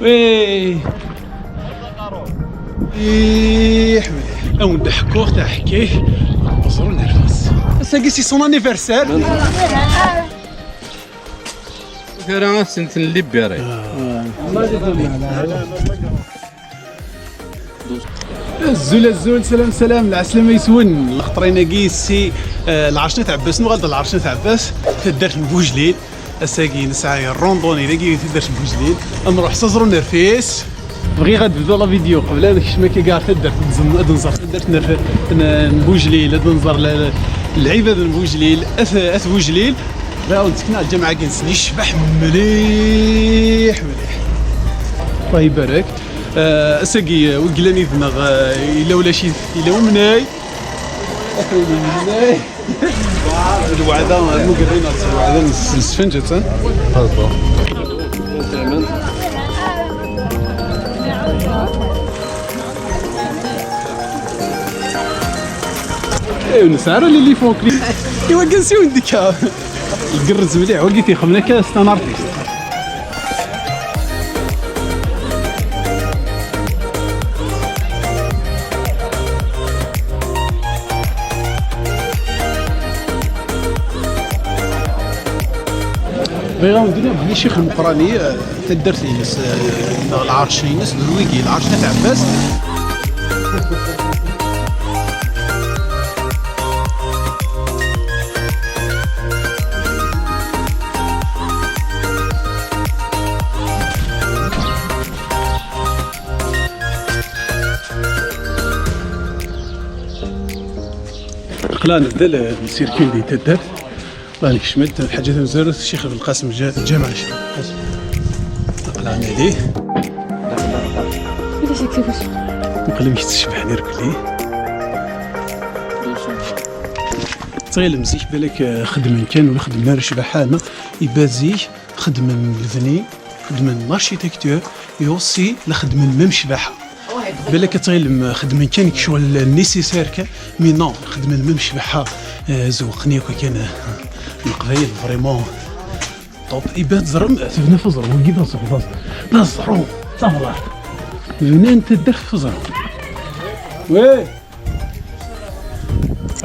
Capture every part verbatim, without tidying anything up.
Oui. Ih, ḥbili. Awen-d-ḥkuɣ taḥkayt. Ẓru nerfes. Ass-agi, c'est son anniversaire. Kra ad ten-libérer. Azul, azul, salam, salam, lɛeslama yes-wen. Lxeṭrin-agi si, eh, Lɛerc n At Ɛebbas, nuɣal-d Lɛerc n At Ɛebbas, taddart n Bujlil. Ass-agi nesɛa randonnée dagi di taddart n Bujlil. Ad nruḥ s aẓru n rfis. Bɣiɣ ad bduɣ la vidéo qbel ad nekcem akka ɣer taddart, ad nẓ-, ad nẓer taddart n rf-, n, n Bujlil, ad nẓer la, la, lɛibad n Bujlil, at, at Bujlil. Bɣiɣ ad nsekna lǧameɛ-agi-nsen, yecbeḥ mliḥ, mliḥ. Allah ibarek. Eh, ass-agi, eh, wi yellan yid-neɣ, eh, yella ulac-it, yella umnay. Lweɛda, lmugerrin ɣer lweɛda n s-, n sfenǧ, attan. Eh, nesɛa ara lili fokli. Iwakken siwen dika. Igerrez mliḥ, wagi t-ixemmen akka, c'est un artiste. Bɣiɣ ad wen-d-iniɣ belli Ccix Lmeqrani, eh, taddart-ines, eh, neɣ lɛerc-ines, d wigi, lɛerc n At Ɛebbas. Aql-aɣ nebda le, le circuit di taddart. Aql-aɣ nekcem-d lḥaǧa tamezwarut, Ccix Belqasem, lǧa-, lǧameɛ Ccix Belqasem. Aql-aɣ nadi. Ulac akken. Mqel amek ttcebḥen irkelli. Ttɣilem zik balak, eh, xedmen kan, ur xedmen ara ccbaḥa, ama iba zik xedmen lebni, xedmen l'architecture, et aussi la xedmen même ccbaḥa. Balak ad tɣilem xedmen kan ccɣel nécessaire kan, mais non, xedmen même ccbaḥa, eh, zewqen yakk kan, eh, Leqbayel, vraiment. Top. Iba teẓrem, tebna f uẓru, wagi d aẓru, d aẓru, d aẓru, d tablaḍt. Bnan taddart f uẓru. Oui.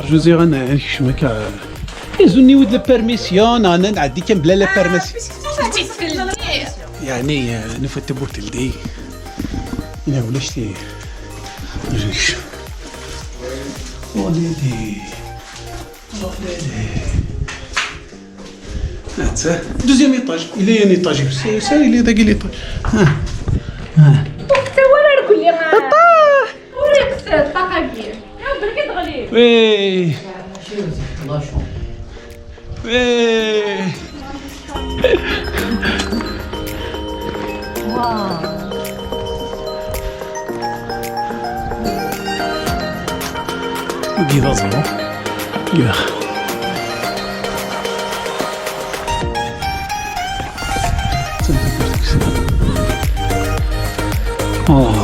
Rju ziɣ ad n-, ad nekcem akka. Izun-iw-d la permission, neɣ ad nɛeddi kan bla la permission. Yeɛni, eh, nufa-d tawwurt teldi. Ina ulac ti-, ulac nekcem. Olele. Olele. Attends. Deuxième étage. Il y a un étage. C'est, c'est, il y a l'étage. Ah. Ah. Ur yeqsir ṭṭaq-agi. Iɛebber-ik ad d-ɣli. Oui. Oui. Wagi d aẓru. Wagi d axxam. Oh.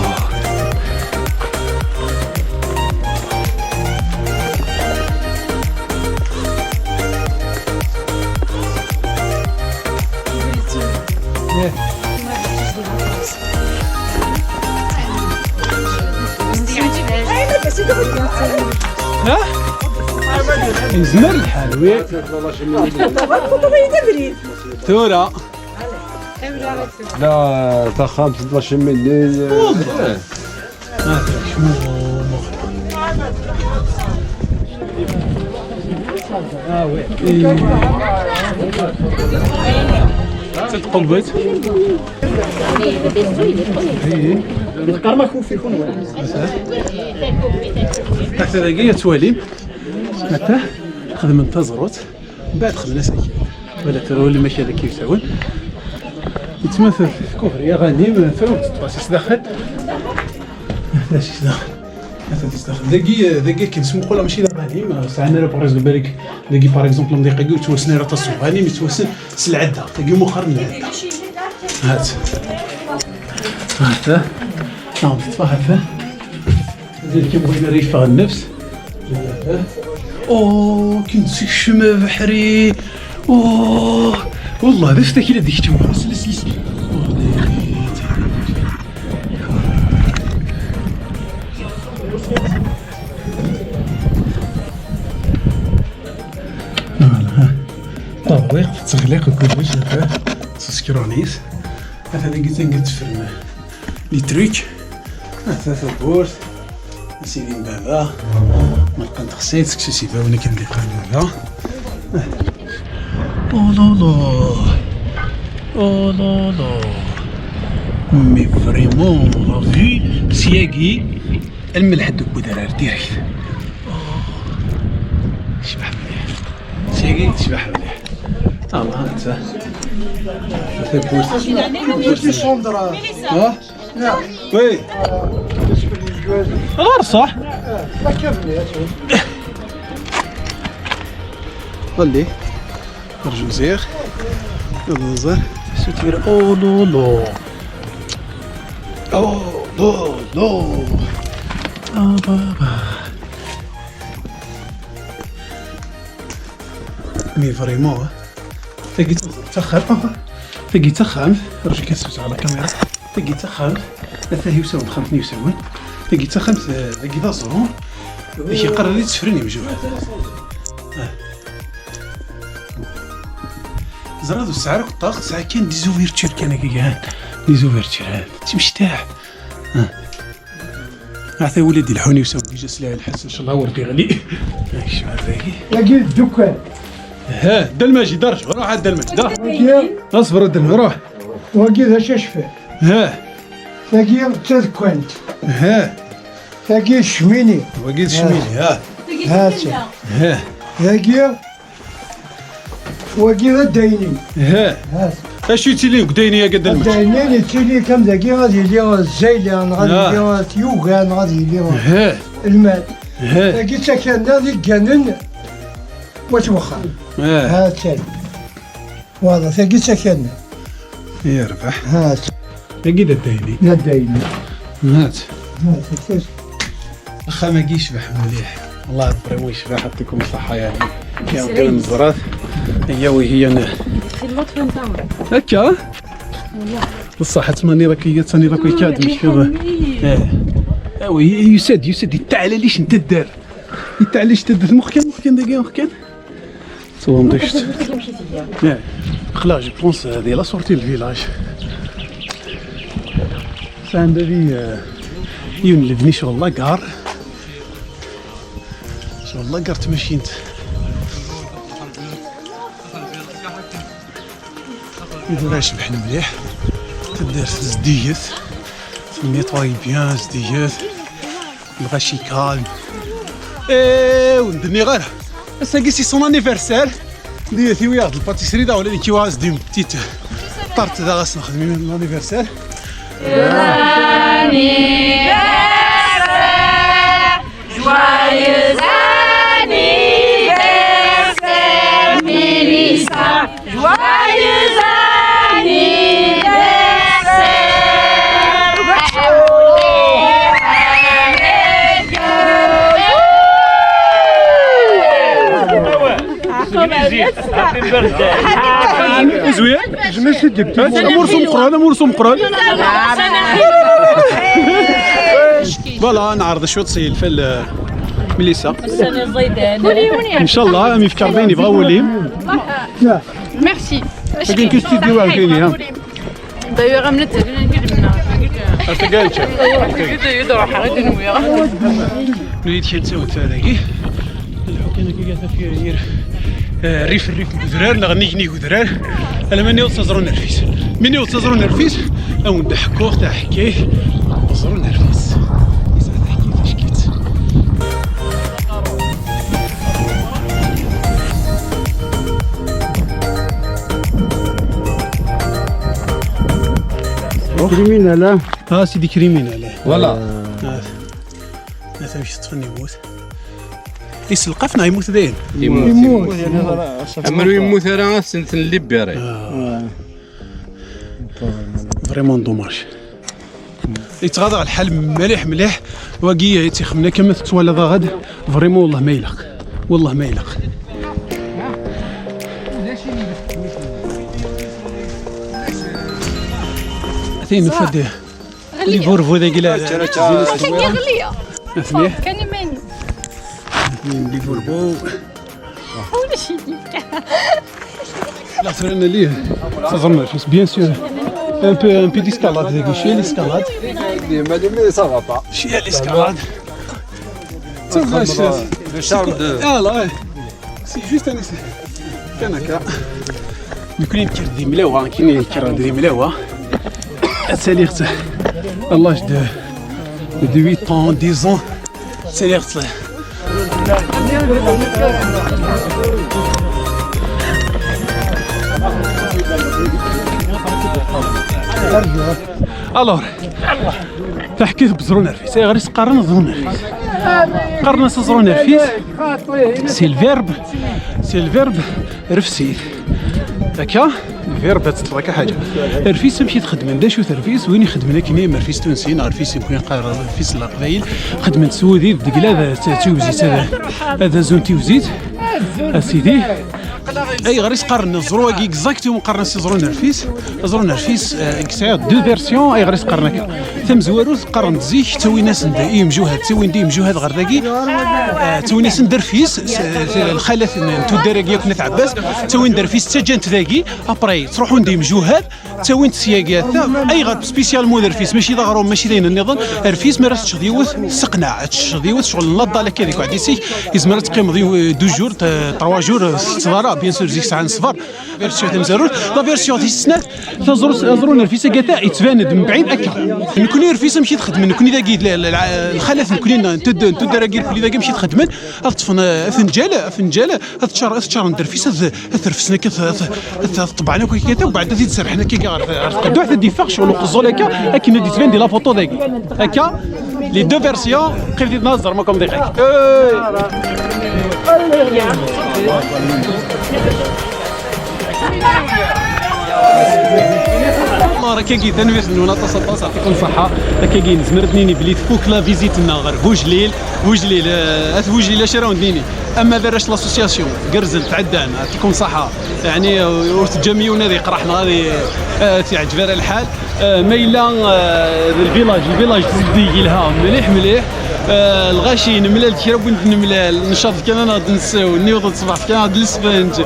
ها؟ يزمر الحال، وي. Tura. La taxxamt n la cheminée. Tqelbet. Lqerma kufi kun. Ata dagi ad twalim. Ata xedmen taẓrut. Mbeɛd xedmen asakal. Wala terwel imakal akka yusawal. Yettmatat tkufri aɣanim, terwel teṭṭef-as daxel. Ata-t daxel. Ata-t daxel. Dagi, dagi akken smuqul mačči d aɣanim, sɛan ara par exemple, dagi par exemple amḍiq-agi ur yettwassen ara aṭas s uɣanim, yettwassen s lɛedda. Tagi muxer n lɛedda. Hat. Hat. Nɛam, teṭṭef hat. Mazal kan bɣin ara yeffeɣ nnefs. Oh, kan sekcem abeḥri. Oh, والله d astakil ad ikcem. Slis, slis. Oh, Teɣliq kullec, ata s usekṛun-is. Ata dagi tanga ttefren les trucs. Ata tawwurt. A sidi n baba. Merqa n texsayt, seksu s ibawen akken d-yeqqar baba. Oh là là. Oh là là. Mais vraiment, la vue, syagi, lmelḥ deg udrar direct. Oh. Tecbeḥ mliḥ. Syagi tecbeḥ mliḥ. Ah, ha, netta. Tawwurt. Tawwurt. Sandra. Ha? Oui. Ɣer ṣṣeḥ. Allez. Rju ziɣ. Ad nẓer. Sutur. Oh, lolo. Oh, lolo. Ah, baba. Mais vraiment, hein. Tagi d taxxamt. Tagi d taxxamt. Rju kan ssuteɣ la caméra. Tagi d taxxamt. Ata hi usawen, texxamt n yiwsawen. Tagi d taxxamt, eh, dagi d aẓru. Yak yeqqar di ttefrin imjuhad. Ah. Ẓriɣ ur tesɛi ara akk ṭṭaq, tesɛa kan des ouvertures kan akka, ha. Des ouvertures, ha. Timectaḥ. Ah. Ata wulad ilḥun iwsawen déjà s lɛali lḥess, inchallah ur d-iɣli. Kcem ar dagi. Yagi d ddukkan. Ha, Dda Lmajid, arju, ruḥ a Dda Lmajid, ah. Wagi. Aṣber a Dda Lmajid, ruḥ. Wagi d acacfal. Ha. Tagi d tadekkant. Ha. Tagi d ccmini. Wagi d ccmini, ha. Ha. Ha. Tagi Wagi d addaynin. He. Ha. Acu yettilin deg addayni-agi a Dda Lmajid? Addaynin yettili kan dagi, ad yili zzayla, neɣ ad yili tyuga, neɣ ad yili lmal. He. Tagi d takanna d igganen wat wexxam. He. Ha-tt-an. Voilà, tagi d takanna. Yerbeḥ. Ha-tt. Tagi d addayni. D addayni. Ha-tt. Ha-tt. Axxam-agi yecbeḥ mliḥ. Wallah, vraiment yecbeḥ, يعطيكم الصحة, يعني. Yaw, kan neẓra-t. Yaw, ihi, yani. Akka? Bṣaḥ, ad tmaniḍ akka, ad taniḍ akka, akka, ad tmeckiḍ. Eh. Awi, yusa-d, yusa-d, yettaɛlalic n taddart. Yettaɛlalic n taddart. Muxkan, muxkan, dagi, muxkan. تصور مديش. ياك. خلاص، je pense هذه la sortie du village. Ça عندها ذي، آه، يون لبني شغل لاكار. شغل لاكار تمشينت. يقول راه شبحنا مليح. تدير زديات. Nettoie bien زديات. Lɣaci calme. Eh, ur d-nniɣ ara. Ass-agi, c'est son anniversaire. Di tiwi aɣ-d lpatisserie da, wala di kiwa as-d une petite tarte da, ɣas nexdem i l'anniversaire. Anniversaire, joyeux anniversaire, Mélissa. Joyeux anniversaire. زوين. Amur s umeqqran, amur s umeqqran. Voilà, neɛreḍ cwiṭ s yelfal, euh, Melissa. Inchallah, am yefka Rebbi ayen yebɣa wul-im. Merci. Akken k-studio am kini, ha? D'ailleurs, am netta, d ayen i d-mennaɣ. Ar tagi ad neččar. Ad ruḥeɣ, ad nwiɣ. Nuyit kan d tawet dagi. Lḥu kan akka, tafyir, eh, rrif, rrif n udrar, neɣ nnig, nnig udrar. Alamma niweḍ s aẓru n rrfis. Mi niweḍ s aẓru n rrfis, ad wen-d-ḥkuɣ taḥkayt n uẓru n rrfis. Yesɛa taḥkayt ackit. Criminel, ah. Ah, c'est des criminels. Voilà. Ah. Ata amek teṭṭfen yemmut. Iselqaf neɣ yemmut dayen? Yemmut. Yemmut. Amer ur yemmut ara, ad ten-libéré. Ah. Vraiment dommage. Yettɣaḍ ɣer lḥal mliḥ, mliḥ. Wagi yettixemna kama tettwalaḍ aɣad. Vraiment, والله ما يليق. والله ما يليق. Atan nufa-d les burbu dagi la. Ass-agi ɣliya. Ass-agi. Kan iman-is. Aten les burbu. Ulac-iyi. La semaine, bien sûr. Un peu, un peu d'escalade, je suis à l'escalade. Mais ça va pas. Je suis à l'escalade. Ça va, c'est Le Charles de. Ah là, ouais. C'est juste un essai. Kanaka. Nekkni nekker d imlawa, nekkni nekker d imlawa. Ad taliɣ à l'âge de, de huit ans, dix ans. Ad taliɣ Alors, taḥkit beẓru n rfis. Ayɣer i s-qqaren ẓru n rfis? Qqaren-as ẓru n rfis. C'est le verbe, c'est le verbe refsit. Akka, le verbe ad teṭṭfeḍ akka ḥaǧa. Rfis amek i t-xedmen? D acu-t rfis? Win ixedmen akken i rfis tunsi neɣ rfis i qqaren rfis n leqbayel, xedmen-t s wudi deg la d tiwzit, ad, ad azun tiwzit. A sidi, ayɣer i s-qqaren ẓru-agi exactement, qqaren-as iẓru n rfis? Iẓru n rfis, eh, sɛiɣ deux versions. Ayɣer i s-qqaren akka? Tamezwarut, qqaren-d zik, ttawin-asen-d i yimjuhad, ttawin-d i yimjuhad ɣer dagi. Eh, ttawin-asen-d rfis, s- s- lxalat n tuddar-agi akk n At Ɛebbas, ttawin-d rfis, ttaǧǧan-t dagi, après, ttruḥun-d yimjuhad, ttawin-t syagi ata. Ayɣer spécialement d rfis, mačči d aɣrum, mačči d ayen nniḍen? Rfis, mi ara teččeḍ yiwet, seqneɛ, ad teččeḍ yiwet, ccɣel n laḍal akka deg uɛdis-ik, yezmer ad teqqimeḍ yiw- deux jours, t- trois jours, ur tettetteḍ ara, bien sûr, zik sɛan ṣṣber. Version tamezwarut, la version tis snat, taẓru-, aẓru n rfis-agi ata, yettban-d mebɛid akka. Nekni rfis amek i t-xedmen, nekni dagi, l- l- l- lxalat nekni n tud- n tuddar-agi, nekni dagi amek i t-xedmen, ad ṭṭfen, eh, afenǧal, afenǧal, ad ččar-, ad ččaren d rfis, ad, ad t-refsen akka, ad, ad, ad, ad ṭebɛen akk akka, ubeɛd ad t-id-serrḥen akka ɣer, ɣer tqedduḥt, ad d-iffeɣ ccɣel uqeẓẓul akka, akken ad d-yettban di la photo dagi. Akka, les deux versions, qqimet-id neẓẓer ma kem diɣ. Akkagi, tanemmirt-nwen aṭas, aṭas, yeɛṭikum ṣṣeḥḥa. Akkagi, nezmer ad d-nini belli tfuk la visite-nneɣ ɣer Bujlil. Bujlil, eh, at Bujlil, acu ara wen-d-nini? Ama d arrac n l'association, gerrzen, tɛeddan, yeɛṭikum ṣṣeḥḥa. Yeɛni, ur teǧǧam yiwen ad yeqreḥ neɣ ad i-, eh, ad t-yeɛǧeb ara lḥal. Eh, ma yella, eh, d lvilaj, lvilaj zeddig yelha mliḥ, mliḥ. Eh, lɣaci, nemlal-d kra n win nemlal, ncaḍ kan ad nɣed nsew, niweḍ-d ṣṣbeḥ kan ad nɣed lesfenǧ.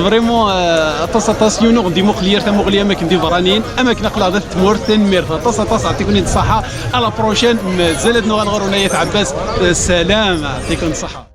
Vraiment, eh, aṭas, aṭas, yiwen ur ɣ-d-imuqel yir tamuɣli am akken d iberraniyen, am akken aql-aɣ dat tmurt. Tanemmirt aṭas, aṭas, yeɛṭikum-id ṣṣeḥḥa. À la prochaine, mazal ad nuɣal ɣur-wen ay At Ɛebbas. Eh, ssalam, yeɛṭikum ṣṣeḥḥa.